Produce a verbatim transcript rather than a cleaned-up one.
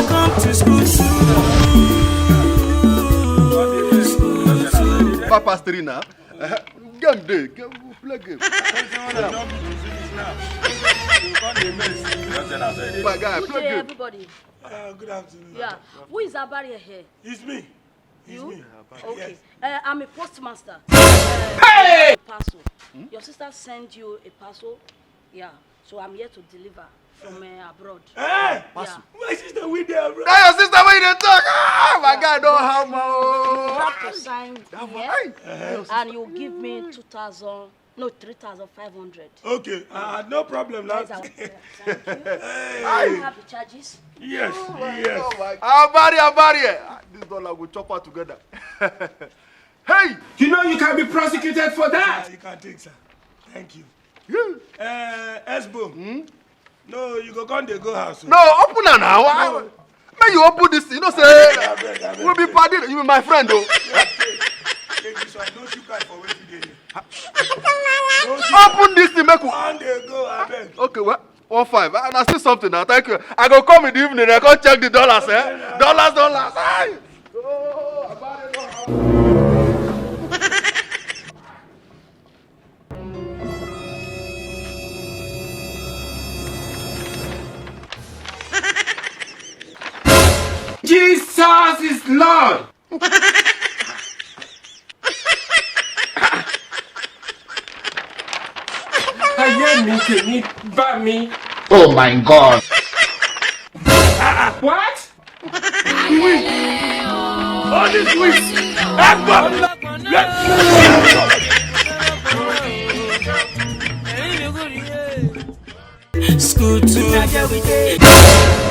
Come to school soon. Papa Strina. Game day. Game, we play game. My guy, play game. Everybody. Uh, good afternoon. Yeah. Who is that barrier here? It's me. It's me. Okay. Uh, I'm a postmaster. Uh, hey! Parcel. Hmm? Your sister sent you a parcel. Yeah. So I'm here to deliver from uh, abroad. Eh? Yeah. My sister wey dey abroad. That your sister wey you dey talk. Ah, my guy don hammer. You have to sign here, and you give me two thousand, no, three thousand five hundred. Okay, uh, no problem. Now. Thank you. Hey. I have the charges. Yes, oh my yes. God, my God. Abari, Abari. Ah, this dollar go chop her together. Hey! You know you can be prosecuted for that. Ah, you can take, sir. Thank you. Uh, Esbo. Hmm? No, you go come dey go house. No, open am now. No. Make you open this thing. You know say we be padi. You be my friend, though. Take this one. Don't you cry for wetin dey here. Open this thing, make we. Come dey go, abeg. Okay, well, one five. And I see something now. Thank you. I go come in the evening. I go check the dollars, eh? Dollars, dollars. Hey! Jesus is Lord. Ayé mi, tèmi bá mi. Oh my God. What? All this week. Let's go. School to